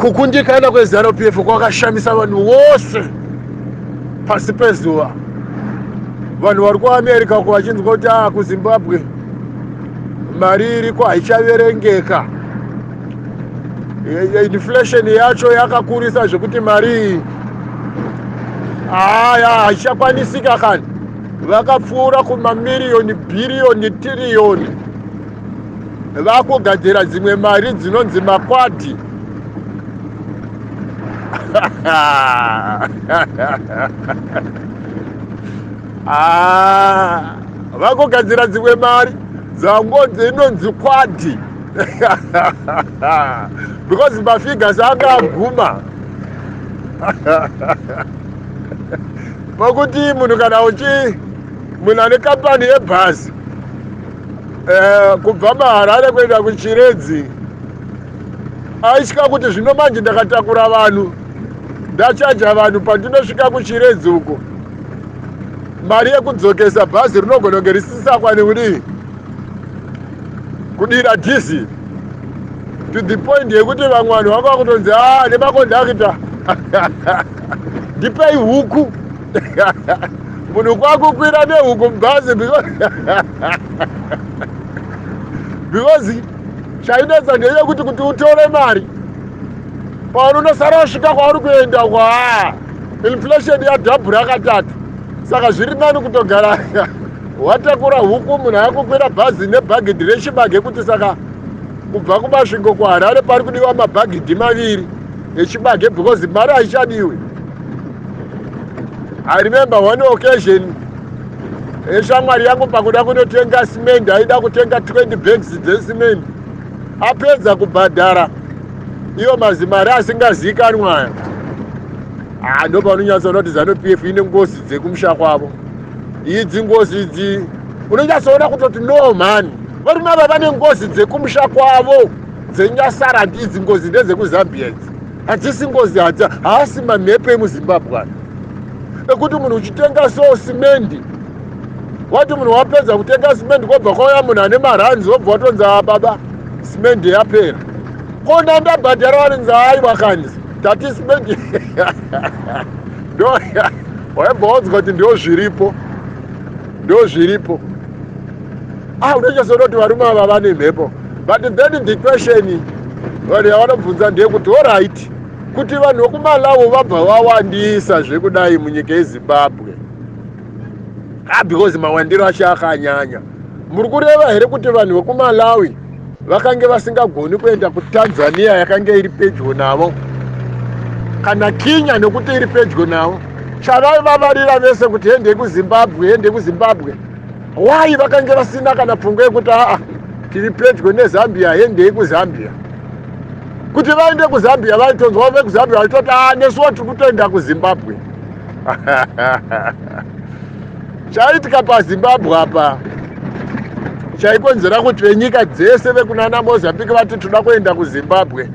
Kukundikana kweZanu PF kwakashamisa vanhu vose pasi pezuva. Vanhu vari kuAmerica uko vachinzwa kuti a kuZimbabwe mari iriko haichaverengeka, inflation yacho yakakurisa zvekuti mari iyi aya haichakwanisika kani. Vakapfuura kumamiriyoni, bhiriyoni, tiriyoni, vakugadzira dzimwe mari dzinonzi makwadhi. Ah, vakugadzira dzimwe mari dzangonzi inonzi kwadhi because mafigures anga aguma pakuti munhu kana uchi munhu ane kampani yebhazi, kubva maHarare kuenda kuChiredzi, aitya kuti zvino manje ndakatakura vanhu, ndachaja vanhu, pandinosvika kuChiredzi uko mari yekudzokesa bhazi rinogona kunge risisakwani kudii kudira diesel, to the point yekuti vamwe vanhu vanga vakutonzi a nemakondakita, ndipei huku. Munhu kwakukwira nehuku mubhazi because chainetsa ndeyekuti kuti utore mari pauri unosara wasvika kwauri kuenda kwa inflation yadhabhura katatu. Saka zviri nani kutogara watakura huku, munhu akukwira bhazi nebhagidhi rechibage, kuti saka kubva kuMasvingo kuHarare pari kudiwa mabhagidhi 2 echibage because mari haichadiwi. I remember one occasion, eshamwari yangu pakuda kunotenga simendi, aida kutenga 20 bags dzesimendi. Apedza kubhadhara iyo mazimari asingazikanwa aya, ah, ndo paunonyatsoona kuti ZANU PF ine ngozi dzekumusha kwavo. Idzi ngozi idzi unonyatsoona kutoti no man, varume ava vane ngozi dzekumusha kwavo dzeNyasarandi. Idzi ngozi ndedzekuZambia, idzi hadzisi ngozi, hadza haasi mamhepo emuZimbabwe aya ekuti munhu uchitenga so simendi, wati munhu wapedza kutenga simendi, kwobva kwauya munhu ane maranzi, wobva watonzi, "A baba, simendi yapera." Kona ndabhadhara, vanonzi, "Aiwa kanzi tati simendi." Ndo waibva wanzwa kuti ndo zviripo, ndo zviripo. Ah, unonyatsoona kuti varume ava vane mhepo. But then the question vanhu yavanobvunza ndeyekuti, alright, kuti vanhu vekuMalawi vabva vawandisa zvekudai munyika yeZimbabwe, ah, because mawandiro acho akanyanya, muri kureva here kuti vanhu vekuMalawi vakange vasingagoni kuenda kuTanzania yakange iri pedyo navo, kana Kenya nekuti iri pedyo navo? Chavaivavarira vese kuti hende kuZimbabwe, hende kuZimbabwe. Wai vakange vasina kana pfungwa yekuti aa, tiri pedyo neZambia, hendei kuZambia? Kuti vaende kuZambia, vaitonzwa vekuZambia vaitoti, "A, nesuwo tiri kutoenda kuZimbabwe." Chaitika paZimbabwe apa chaikonzera kuti venyika dzese vekunana Mozambique vati toda kuenda kuZimbabwe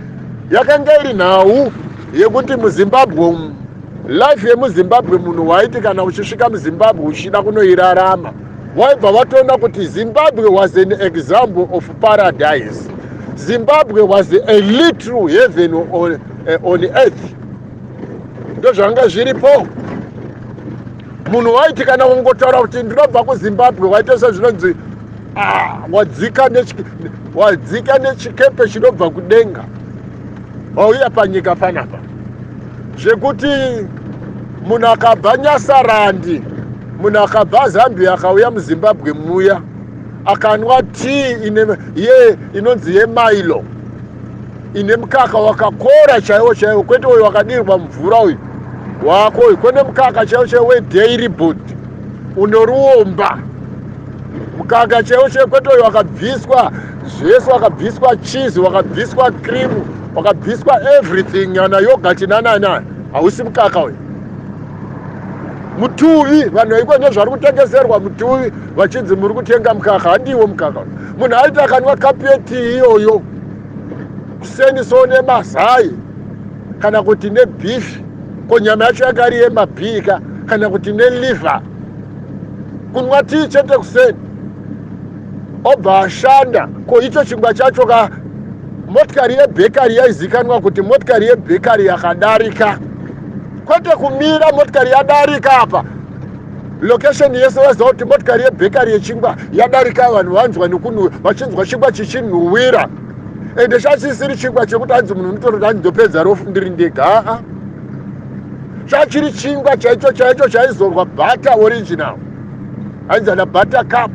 yakanga iri nhau yekuti muZimbabwe umu, life yemuZimbabwe, munhu waiti kana uchisvika muZimbabwe uchida kunoirarama, waibva watoona kuti Zimbabwe was an example of paradise. Zimbabwe was a little heaven on earth. Ndo zvanga zviripo. Munhu waiti kana kungotaura kuti ndinobva kuZimbabwe, waita sezvinonzi, ah, wadzika nechikepe chinobva kudenga, wauya panyika panapa. Zvekuti munhu akabva Nyasarandi, munhu akabva Zambia akauya muZimbabwe muya, akanwa tii ye inonzi yeMilo ine mukaka wakakora chaiwo chaiwo, kwete uyu wakadirwa mvura uyu wako uyu, kwene mukaka chaiwo chaiwo weDairibord unoruomba, mukaka chaiwo chaiwo, kwete uyu wakabviswa zvese, wakabviswa cheese, wakabviswa cream, wakabviswa everything, kana yoghurt nanana, hausi mukaka uyu. Mutuvi vanhu vaiko nezvari kutengeserwa mutuvi vachinzi muri kutenga mukaka, handiwo mukaka. Munhu aiti akanwa kapu yetii iyoyo kuseni so nemazai kana kuti nebeef, ko nyama yacho yanga iri yemabhika, kana kuti neliver, kunwa tii chete kuseni, obva ashanda. Ko icho chingwa chacho ka, Motikari yebhekari yaizikanwa kuti motikari yebhekari yakadarika, kwete kumira motikari yadarika apa. Location yese vaziva kuti motikari yebhekari yechingwa yadarika, vanhu vanzwa nekunhuwa, vachinzwa chingwa chichinhuwira. Ende chachisiri chingwa chekuti hanzi munhu unotoroti hanzi ndopedza rofu ndiri ndega. Aa, chachiri chingwa chaicho chaicho chaizorwa butter original, hanzi ana butter cup,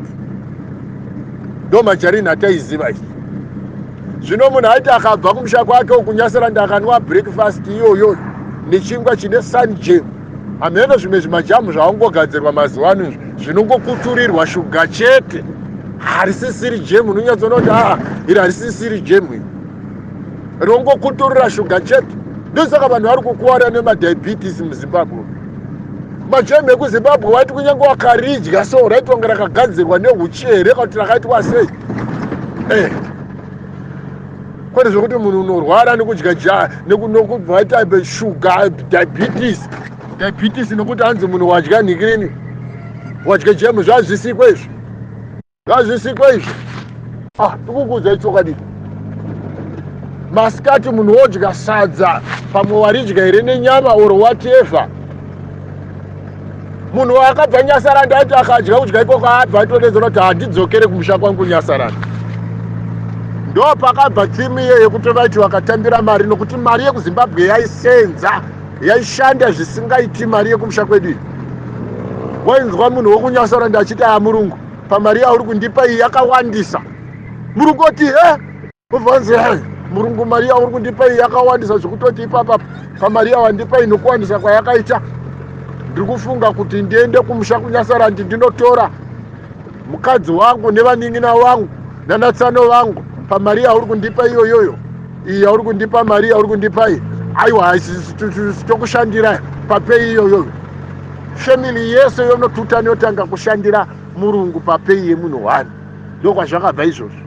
ndo majarini ataiziva izvi. Zvino munhu aiti akabva kumusha kwake ukuNyasarandi, akanwa breakfast iyoyo nechingwa chine Sun Jam, hameno zvimwe zvimajamu zvaungogadzirwa mazuva ano izvi zvinongokuturirwa shuga chete, harisisiri jemu. Unonyatsoona kuti aa, iri harisisiri jemu, iri rinongokuturira shuga chete. Ndosaka vanhu vari kukuwara nemadiabetes muZimbabwe. Majemu ekuZimbabwe waiti kunyange wakaridya so, raiti wanga rakagadzirwa neuchi here kana kuti rakaitwa sei, kwete zvekuti munhu unorwara nekudya ja nekubvaita shuga, diabetes, diabetes nekuti hanzi munhu wadya nhikirini, wadya jemu. Zvazvisikwe izvi, zvazvisikwe izvi. Ah, tikukuudzai chokwadi. Masikati munhu wodya sadza, pamwe waridya here nenyama or whatever. Munhu akabva Nyasarandi aiti akadya kudya ikoko, abva atodedzera kuti handidzokere kumusha kwangu Nyasarandi. Ndo pakabva timu iye yekuti vaiti vakatambira mari, nokuti mari yekuZimbabwe yaisenza, yaishanda zvisingaiti. Mari yekumusha kwedu iyi, wainzwa munhu wekuNyasarandi achiti, "Aya murungu, pamari yauri kundipa iyi yakawandisa." Murungu oti, "E." Ubvanzi, "He murungu, mari yauri kundipa iyi yakawandisa zvekutoti ipapa pamari yawandipa iyi, nokuwandisa kwayakaita, ndiri kufunga kuti ndiende kumusha kuNyasarandi, ndinotora mukadzi wangu nevanin'ina vangu nanatsano vangu. Pamari yauri kundipa iyoyoyo, iyi yauri kundipa, mari yauri kundipa iyi, aiwa, tokushandira papay iyoyoyo." Family yese yonotuta, yotanga kushandira murungu papay yemunhu one. Ndokwazvakabva izvozvo.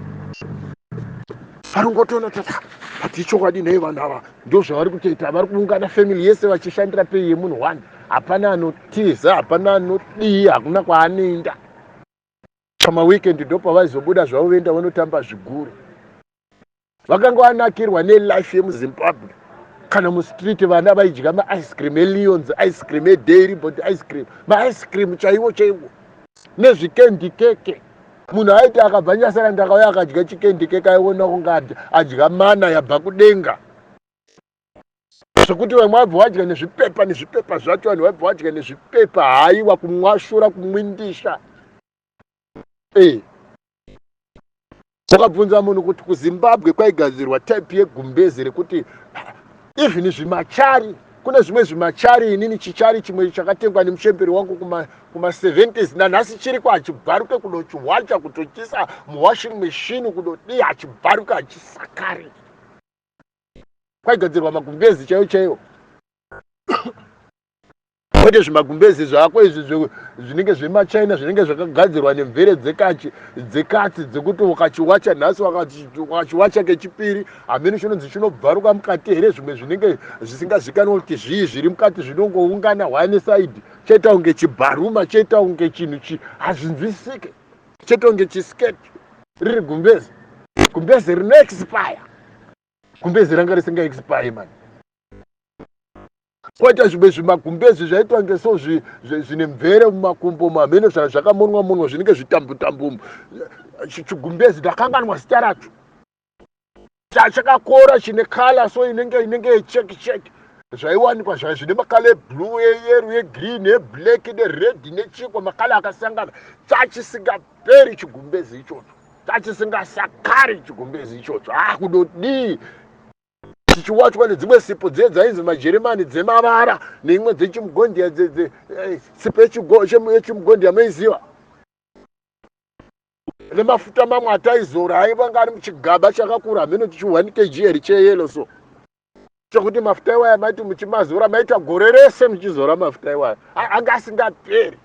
Varungotoona tata pati chokwadi nei, vanhu ava ndo zvavari kutoita, vari kuungana family yese vachishandira pay yemunhu one. Hapana anotiza, hapana anodii, hakuna kwaanoenda. Pamaweekend ndo pavaizobuda zvavo, voenda vanotamba zvigure. Vakanga vanakirwa nelife yemuZimbabwe. Kana mustreet vana vaidya maice cream eLions ice cream, eDairibord ice cream, maice cream chaiwo chaiwo nezvikendi keke. Munhu aiti akabva Nyasarandi akauya akadya chikendi keke, aiona kunge adya mana yabva kudenga, zvekuti vamwe vabva vadya nezvipepa, nezvipepa zvacho. Vanhu vaibva vadya nezvipepa, haiwa, kumwashura, kumwindisha. Wakabvunza munhu kuti kuZimbabwe kwaigadzirwa type yegumbezi rekuti even zvimachari, kune zvimwe zvimachari. Inini chichari chimwe chakatengwa nemuchemberi wangu kuma-70s, nanhasi chiriko, hachibvaruke. Kudochiwacha, kutochisa muwashing machine, kudodii, hachibvaruke, hachisakari. Kwaigadzirwa magumbezi chaiwo chaiwo, kwete zvimagumbezi zvako izvi zvinenge zvemachina, zvinenge zvakagadzirwa nemvere dzekachi, dzekatsi, dzekuti ukachiwacha nhasi, ukachiwacha kechipiri, hamene chinonzi chinobvaruka mukati here. Zvimwe zvinenge zvisingazikanwa kuti zvii zviri mukati, zvinongoungana one side, chaita kunge chibharuma, chaita kunge chinhu chi hazvinzwisisike, chaita kunge chisketi riri gumbezi. Gumbezi rinoexpire, gumbezi ranga risinga expire mani. Kwaita zvimwe zvimagumbezi zvaitwa ngeso zvine mvere mumakumbo, mamheno zvakamonwa monwa, zvinenge zvitambutambu. Chigumbezi ndakanganwa zita racho, chakakora, chine colour so inenge yecheki cheki. Zvaiwanikwa zvine macolour eblue, eyellow, yegreen, eblack, nered, nechikwa, macolour akasangana. Chachisingaperi chigumbezi ichocho, chachisingasakari chigumbezi ichocho. Ah, kudodii, chichiwachwa nedzimwe sipo dziye dzainzi majeremani dzemavara, neimwe dzechimugondia, sipo yechimugondia moiziva, nemafuta mamwe ataizora aivanga ari muchigaba chakakura, hameno chichi 1 kg here, cheyellow so, chekuti mafuta iwaya maiti muchimazora maita gore rese muchizora mafuta iwaya, anga asingaperi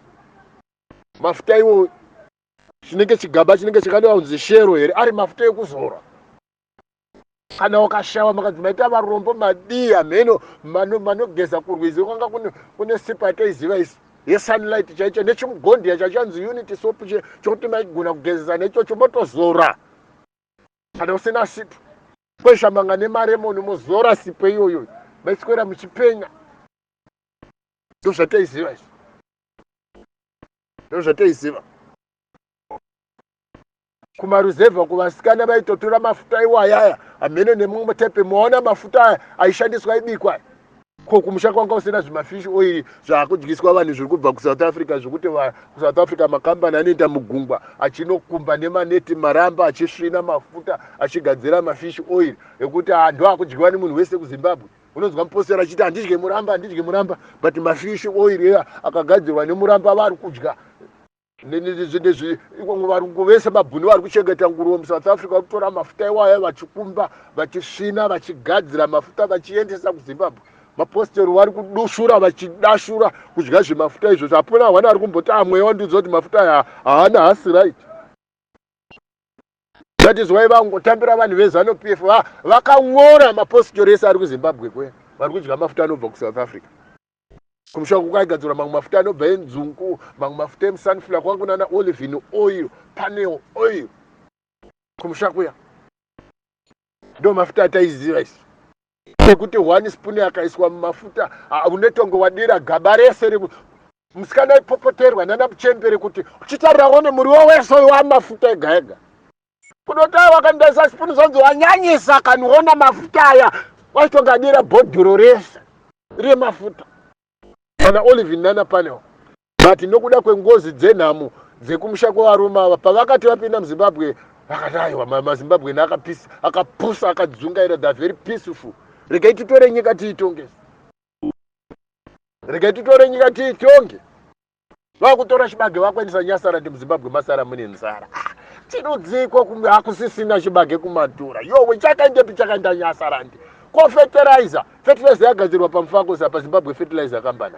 mafuta iwoyo. Chinenge chigaba chinenge chakadiwa kunzi Shell here, ari mafuta ekuzora. Kana ukashawa, makanzi maita varombo, madii, hameno manogeza kurwizi, kwanga kune sipo yataiziva isi yeSunlight chaicho, nechimugondiya chachanzi Unity soap, chokuti maigona kugezesa nechocho motozora kana usina sipo. Kwesha manga nemaremoni mozora sipo iyoyo, maiswera muchipenya. Ndozvataiziva izvi, ndozvataiziva. Kumaruzevha kuvasikana vaitotora mafuta iwayaya, hameno nemutepe maona mafuta aya aishandiswa aibikwa. Ko kumusha kwanga usina zvimafish oil zvaakudyiswa vanhu zviri kubva kuSouth Africa, zvekuti kuSouth Africa makambani anoenda mugungwa achinokumba nemaneti maramba achisvina mafuta achigadzira mafish oil ekuti anhu akudyiwa nemunhu wese kuZimbabwe. Unonzwa muposera achiti handidye muramba, handidye muramba, but mafish oil iya akagadzirwa nemuramba vari kudya. Varungu vese mabhunu vari kuchengeta nguruve muSouth Africa vari kutora mafuta iwaya vachikumba, vachisvina, vachigadzira mafuta vachiendesa kuZimbabwe. Mapostori vari kudushura vachidashura kudya zvemafuta izvozvo. Hapana hwana ari kumboti amweya wandiudza kuti mafuta aya haana, haasi right. That is why vangotambira vanhu veZanu PF vakan'ora mapostori ese ari kuZimbabwe kwe vari kudya mafuta anobva kuSouth Africa. Kumusha kwakaigadzirwa mamwe mafuta anobva enzungu, mamwe mafuta emusunflower, kwanga kunana olivine oil, panel oil kumusha kuya. Ndo mafuta ataiziva isu ekuti one spoon akaiswa mumafuta unetonge wadira gaba rese reku musikana aipopoterwa nana muchembere kuti uchitarira one muriwo wese uyu wamafuta ega ega. Kunotai wakandaisa spoon zonzi wanyanyisa kaniona mafuta aya, waitonge adira bhodhoro rese remafuta kana olivine nana panel. But nokuda kwengozi dzenhamo dzekumusha kwevarume ava, pavakati vapinda muZimbabwe vakati aiwa, maZimbabwean akapisa, akapusa, akadzungaira, they are very peaceful. Regai titore nyika tiitonge, regai titore nyika tiitonge. Vakutora chibage vakuendesa Nyasarandi, muZimbabwe masara mune nzara. Chinodzikwa hakusisina chibage kumatura. Yowe, chakaendepi? Chakaenda Nyasarandi. Ko fertilizer? Fertilizer yagadzirwa paMufakose apa, Zimbabwe Fertilizer Company.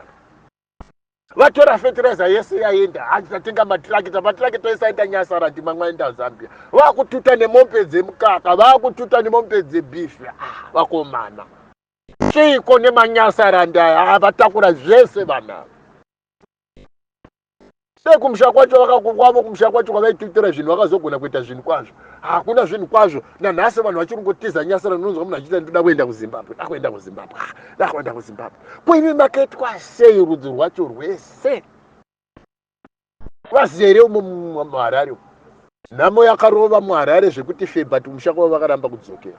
Vatora fertilizer yese yaenda, hanzi tatenga matrakita, matrakita ese aenda Nyasarandi, mamwe aenda Zambia. Vakututa nemombe dzemukaka, vakututa nemombe dzebeef. Vakomana, chiiko nemanyasarandi aya? Vatakura zvese vanhu ava. Sei kumusha kwacho vakakwavo, kumusha kwacho kwavaitutira zvinhu vakazogona kuita zvinhu kwazvo? Hakuna zvinhu kwazvo nanhasi. Vanhu vachiri kungotiza Nyasara. Unonzwa munhu achiita ndoda kuenda kuZimbabwe, da kuenda kuZimbabwe, da kuenda kuZimbabwe. Ko imi makaitwa sei? Rudzi rwacho rwese vazere umo muHarare umo. Nhamo yakarova muHarare zvekuti fe, but kumusha kwavo vakaramba kudzokera.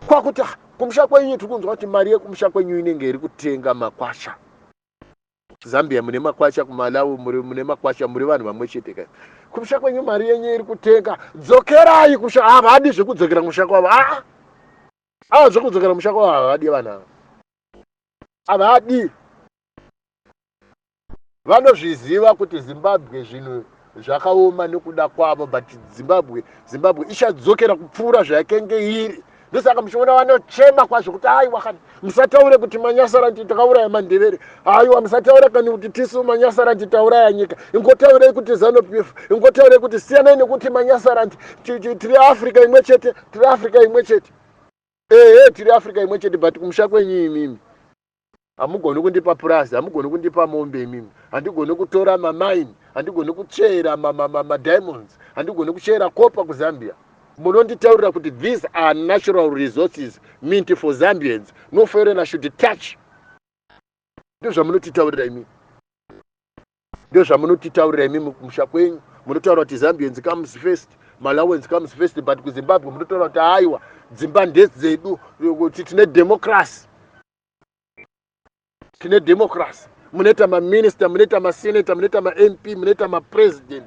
Kwakuti kumusha kwenyu tiri kunzwa kuti mari yekumusha kwenyu inenge iri kutenga makwasha. Zambia mune makwasha, kuMalawi mune makwasha, muri vanhu vamwe chete kai. Kumusha kwenyu mari yenyu iri kutenga, dzokerai kusha. Havadi zvekudzokera kumusha kwavo. Aa, ava zvekudzokera kumusha kwavo havadi. Vanhu ava havadi, vanozviziva kuti Zimbabwe zvinhu zvakaoma nekuda kwavo, but Zimbabwe ichadzokera kupfuura zvayakenge iri. Ndosaka muchiona vanochema kwazvo kuti aiwa kani musataure kuti manyasara takauraya mandevere, aiwa musataura kani kuti tisu manyasara tauraya nyika. Ingotaurei kuti ZANU PF, ingotaurei kuti siyanai nekuti manyasara, tiri Africa imwe chete, tiri Africa imwe chete. Ehe, tiri Africa imwe chete, but kumusha kwenyu imimi hamugoni kundipa purazi, hamugoni kundipa mombe imimi, handigoni kutora mamaini, handigoni kuchera madiamonds, handigoni kuchera copper kuZambia. Munonditaurira kuti these are natural resources meant for Zambians, no foreigner should touch. Ndo zvamunotitaurira imimi, ndo zvamunotitaurira imimi. Kumusha kwenyu munotaura kuti Zambians comes first, Malawians comes first, but kuZimbabwe munotaura kuti aiwa, dzimba ndedzedu, kuti tine democracy, tine democracy. Munoita maminista, munoita masenata, munoita maMP, munoita mapresident,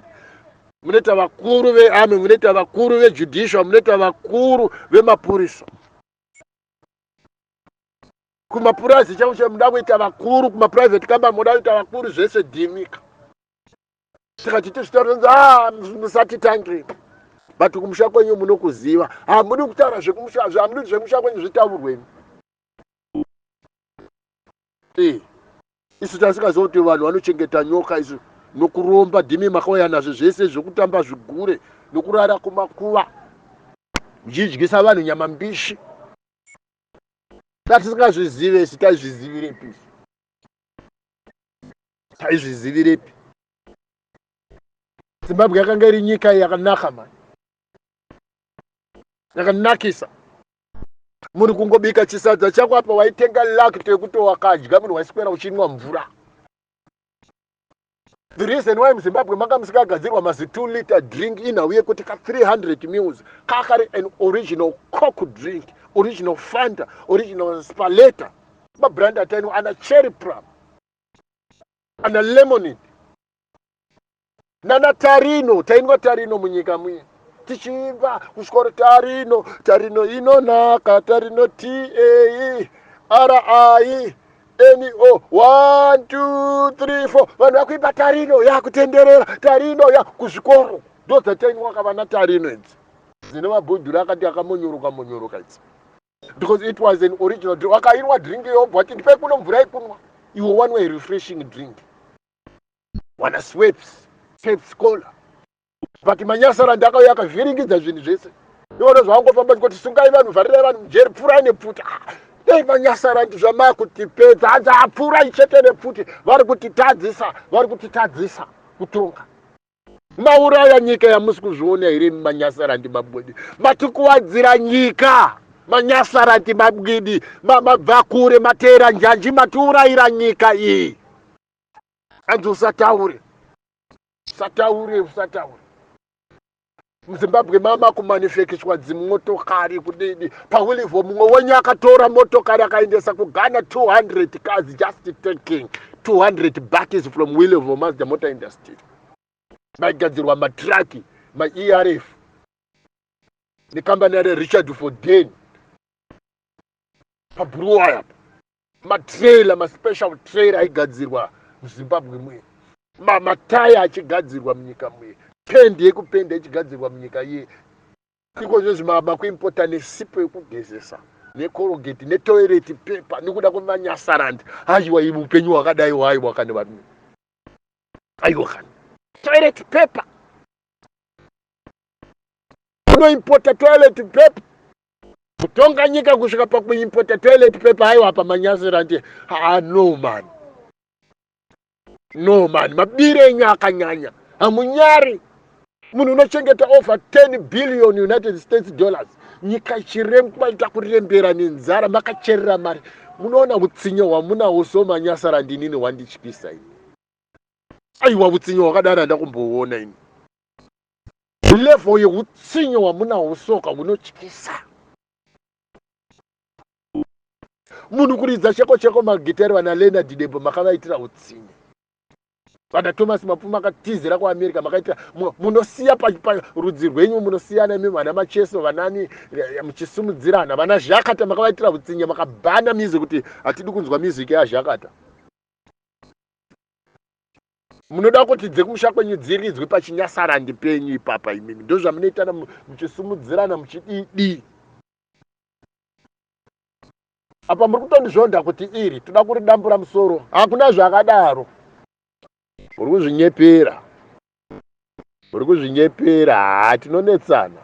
munoita vakuru vearmy, munoita vakuru vejudicial, munoita vakuru vemapurisa. Kumapurazi chavo chavo muda kuita vakuru, kumaprivate company muda kuita vakuru, zvese dhimika. Saka titizvitaura, a musatitange, but kumusha kwenyu munokuziva. Hamudi kutaura zvekumusha, hamudi zvemusha kwenyu zvitaurweni. Isu tasingaziva kuti vanhu vanochengeta nyoka isu nokuromba dhimi makauya nazvo zvese zvekutamba zvigure nokurara kumakuva muchidyisa vanhu nyama mbishi. Tatisingazvizive isu, taizvizivirepi? Isu taizvizivirepi? Zimbabwe yakanga iri nyika yakanaka mani. Yakanakisa. Munhu kungobika chisadza chako apa waitenga luck yekuti wakadya munhu waiswera uchinwa mvura. The reason why muZimbabwe manga musingagadzirwa mazi 2 liter drink inhau yekuti ka 300 mils kakari an original Coke drink, original Fanta, original Spaleta. Mabrand atainwa ana Cherry Plum, ana Lemonade, nana Tarino. Tainwa Tarino munyika muye tichiimba kuchikoro, Tarino, Tarino inonaka, Tarino, T A R I N O, 1 2 3 4. Vanhu vakuimba Tarino yakutenderera, Tarino ya kuzvikoro. Ndo dzatainwa kavana Tarino idzi dzine mabhodhuru akati akamonyoroka monyoroka idzi, because it was an original drink. Wakainwa drink yobva wati, "Ndipei kuno mvura yekunwa." Iwe wanwa a refreshing drink, wana Schweppes, Pepsi Cola. But manyasara ndakauya akavhiringidza zvinhu zvese. Iona zvavangofamba kuti sungai vanhu, vharirai vanhu mujeri, pfurai nepfuti. Ah, dei manyasara ndi zvamakutipedza. Hanzi apfurai chete nepfuti, vari kutitadzisa, vari kutitadzisa kutonga. Mauraya nyika yamusi kuzviona here? Manyasarandi mabwidi, matikuwadzira nyika. Manyasarandi mabwidi, mabva kure, mateera njanji, matiurayira nyika iyi. Hanzi usataure, usataure, usataure. MuZimbabwe mama kumanufacturwa dzimotokari kudidi paWillievo. Mumwe wenyu akatora motokari akaendesa kuGhana, 200 cars, just taking 200 buckets from Willievo Mazda Motor Industry. Maigadzirwa matraki, maERF, nekambani yare Richard Forden paBuruwaya. Matrailer, maspecial trailer aigadzirwa muZimbabwe muye, mataya achigadzirwa munyika muye, pendi yekupenda ichigadzirwa munyika iye. Iko zvezvi makuimpota nesipo yekugezesa, neColgate, netoilet paper nekuda kwemanyasarandi. Aiwa, ivi upenyu hwakadai, hwaiwa kani varume, aiwa kani. Toilet paper, unoimpota toilet paper. Kutonga nyika kusvika pakuimpota toilet paper, aiwa, pamanyasarandi. Ha, no man, no man, mabiro enyu akanyanya, hamunyari. Munhu unochengeta over 10 billion United States dollars, nyika ichiremba, ita kurembera nenzara, makacherera mari. Munoona utsinye hwamunawo so, manyasara ndinini hwandityisa ini. Aiwa, utsinye hwakadaro handakumboona ini. Level yeutsinye hwamunawo soka hunotyisa. Munhu kuridza cheko cheko magitari, vana Leonard Dembo makavaitira utsinye, vana Thomas Mapfuma akatizira kuAmerica makaitira. Munosiya rudzi rwenyu, munosiyana imi vana Macheso, vanani, muchisumudzirana. Vana Zhakata makavaitira utsinye, makabhana music kuti hatidi kunzwa music yaZhakata. Munoda kuti dzekumusha kwenyu dziridzwe pachinyasarandi penyu ipapa imimi. Ndo zvamunoitana, muchisumudzirana, muchidii. Apa muri kutondizvonda kuti iri toda kuridambura musoro. Hakuna zvakadaro, muri kuzvinyepera, muri kuzvinyepera. Ha, tinonetsana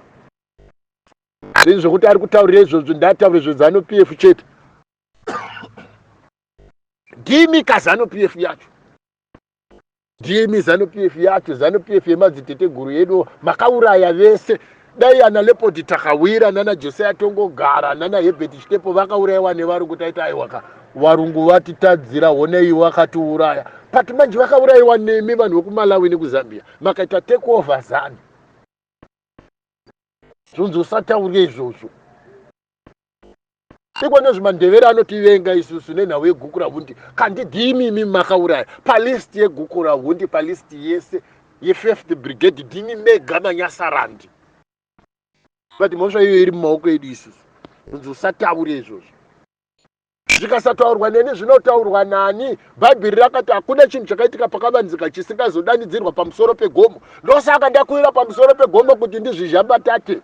zvinhu zvokuti ari kutaurira izvozvo, ndataure zveZANU PF chete. Ndimi kaZANU PF yacho, ndimi ZANU PF yacho, ZANU PF yemadziteteguru edu. Makauraya vese. Dai ana Leopold Takawira, nana Josiah Tongogara, nana Herbert Chitepo vakaurayiwa nevarungu, taiti aiwaka, varungu vatitadzira, honei vakatiuraya. But manje vakaurayiwa nemi vanhu vekuMalawi nekuZambia, makaita take over ZANU. Zvonzi usataure izvozvo. Iko nezvimandevere anotivenga isusu nenhau yeGukurahundi. Kandi ndimi imi makauraya palist yeGukurahundi, palist yese yefifth brigade, ndimi mega manyasarandi. But mhosva iyo iri mumaoko edu isusu. Unzi usataure izvozvo. Zvikasataurwa neni, zvinotaurwa nani? Bhaibheri rakati hakuna chinhu chakaitika pakavanzika chisingazodanidzirwa pamusoro pegomo. Ndosaka ndakwira pamusoro pegomo kuti ndizvizhambatate.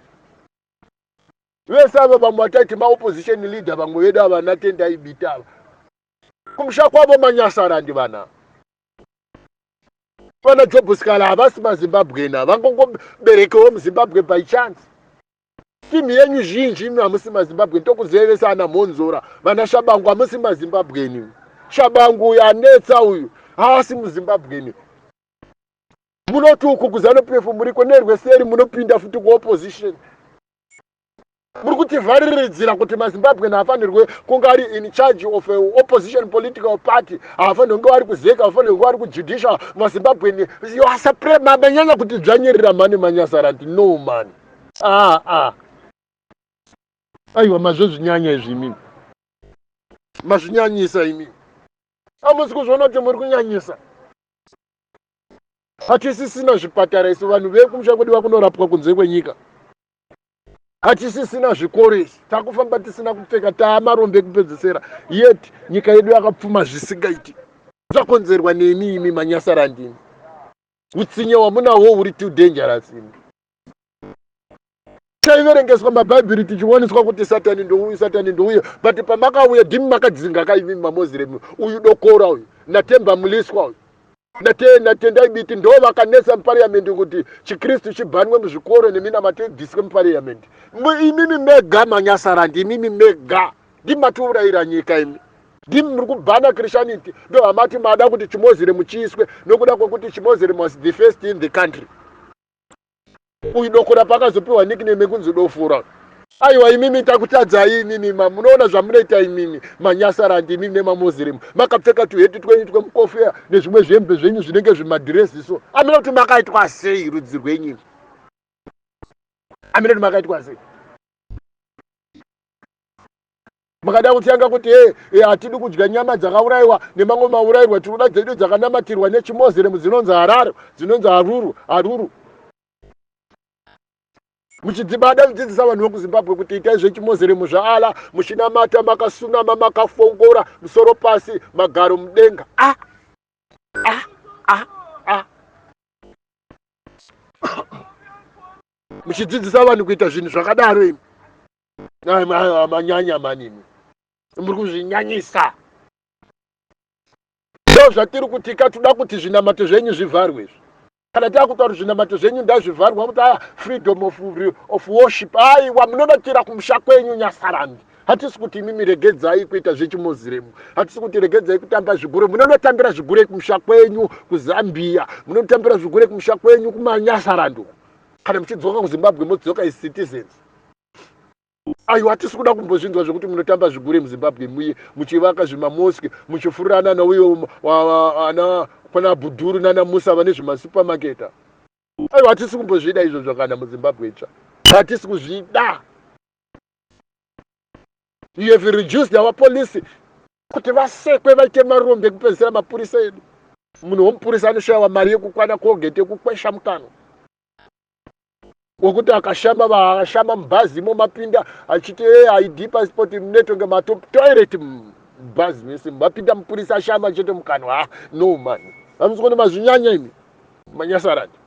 Vese ava vamwe vataiti maopposition leader, vamwe vedu ava natendai Biti ava, kumusha kwavo manyasarandi. Vana Job Sikhala havasi maZimbabwen, vangongoberekewo muZimbabwe by chance. Timu yenyu zhinji imi hamusi maZimbabwen. Tokuzevesa ana Mhonzora, vana Shabangu, hamusi maZimbabwen. Shabangu uyu anetsa uyu haasi muZimbabwen. Munoti uku kuZANU PF muriko, nerweseri munopinda futi kuopposition. Muri kutivhariridzira kuti maZimbabwean haafanirwe kunge ari in charge of a opposition political party, haafanirwe kunge vari kuZEC, haafanirwe kunge vari kujudicial. MaZimbabwean manyanya kuti dzvanyirira mani manyasarandi. No man, ah, ah. Aiwa, mazvezvinyanya izvi imimi, mazvinyanyisa imimi. Hamusi kuzviona kuti muri kunyanyisa? Hatisisina zvipatara isu, vanhu vekumusha kwedu vakunorapwa kunze kwenyika. Hatisisina zvikoro izvi, takufamba tisina kupfeka, taamarombe ekupedzesera, yet nyika yedu yakapfuma zvisingaiti. Zvakonzerwa nemi imi manyasarandini. Utsinye hwamunahwo huri too dangerous imi. Taiverengeswa mabhaibheri tichioneswa kuti Satani ndouyu, Satani ndouyu, but pamakauya ndimi makadzinga kaimi maMoziremu. Uyu Dokora uyu naTemba Mliswa uyu naTendai Biti ndo vakanetsa mupariyamendi kuti chiKristu chibhanwe muzvikoro neminamato ibviswe mupariyamendi. Imimi mega manyasarandi, imimi mega ndimi matiurayira nyika imi. Ndimi muri kubhana Christianity, ndo hamati mada kuti chiMoziremu chiiswe nokuda kwekuti chiMoziremu was the first in the country. Uyu Dokora pakazopiwa nickname yekunzi Dofura. Aiwa, imimi takutadzai imimi, munoona zvamunoita imimi manyasarandi, imimi nemaMoziremu makapfeka tuheti twenyu twemukofeya nezvimwe zvihembe zvenyu zvinenge zvimadhirezi so. Amina kuti makaitwa sei rudzi rwenyu? Amina kuti makaitwa sei? Makada kutanga kuti e hatidi kudya nyama dzakaurayiwa nemamwe maurayirwa, tinoda dzedu dzakanamatirwa nechimoziremu dzinonzi hararo, dzinonzi haruru haruru. Muchidzibada kudzidzisa vanhu vekuZimbabwe kuti itai zvechimoziremu zvaAla, muchinamata makasunama, makafongora, musoro pasi, magaro mudenga. Ah, ah, ah, ah. Muchidzidzisa vanhu kuita zvinhu zvakadaro imi. Manyanya manini, muri kuzvinyanyisa. Ndo zvatiri kutika, toda kuti zvinamato zvenyu zvivharwe izvi. Kana takutaura zvinamato zvenyu ndazvivharwa kuti aya freedom of worship, aiwa, munonatira kumusha kwenyu nyasarandi. Hatisi kuti imimi regedzai kuita zvechimoziremu, hatisi kuti regedzai kutamba zvigure. Munonotambira zvigure kumusha kwenyu kuZambia, munotambira zvigure kumusha kwenyu kumanyasarandi. Kana muchidzoka kuZimbabwe, modzoka as citizens. Aiwa, hatisi kuda kumbozvinzwa zvekuti munotamba zvigure muZimbabwe muye muchivaka zvimamosque, muchifurirana nauyo ana kwana Bhudhuru nana Musa vane zvimasupamaketa. Aiwa, hatisi kumbozvida izvozvo kana muZimbabwe itsva, hatisi kuzvida. You have reduced our police kuti vasekwe vaite marombe ekupedzisira. Mapurisa edu, munhu womupurisa anoshayiwa mari yekukwana Colgate yekukwesha mukanwa, wekuti akashama, vaashama mubhazi imo mapinda achiti e ID, passport, munetonge matoilet mubhazi mese mapinda mupurisa ashama chete mukanwa. Ha, no man, hamusi kuona mazvinyanya imi manyasarandi?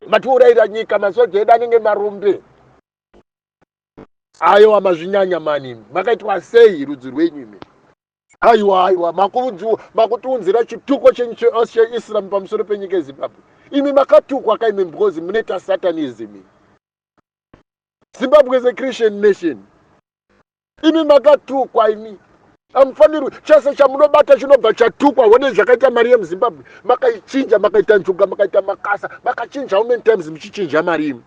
Matiurayira nyika, masoja edu anenge marombe. Aiwa, mazvinyanya mani imi. Makaitwa sei rudzi rwenyu imi? Aiwa, aiwa, makutiunzira chituko chenyu cheIslam pamusoro penyika yeZimbabwe. Imi makatukwa kaimi because munoita satanism. Zimbabwe is a Christian nation. Imi makatukwa imi, hamufanirwi. Chese chamunobata chinobva chatukwa. One zvakaita mari yemuZimbabwe, makaichinja, makaita njuga, makaita makasa, makachinja. How many times muchichinja mari imi?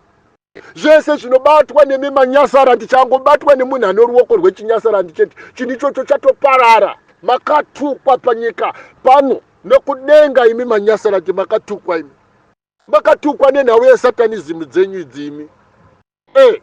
Zvese zvinobatwa nemi manyasarandi, changobatwa nemunhu ane ruoko rwechinyasarandi chete, chinhu ichocho chatoparara. Makatukwa panyika pano nekudenga imi manyasarandi, makatukwa imi, makatukwa nenhau yesatanism dzenyu idzi imi e.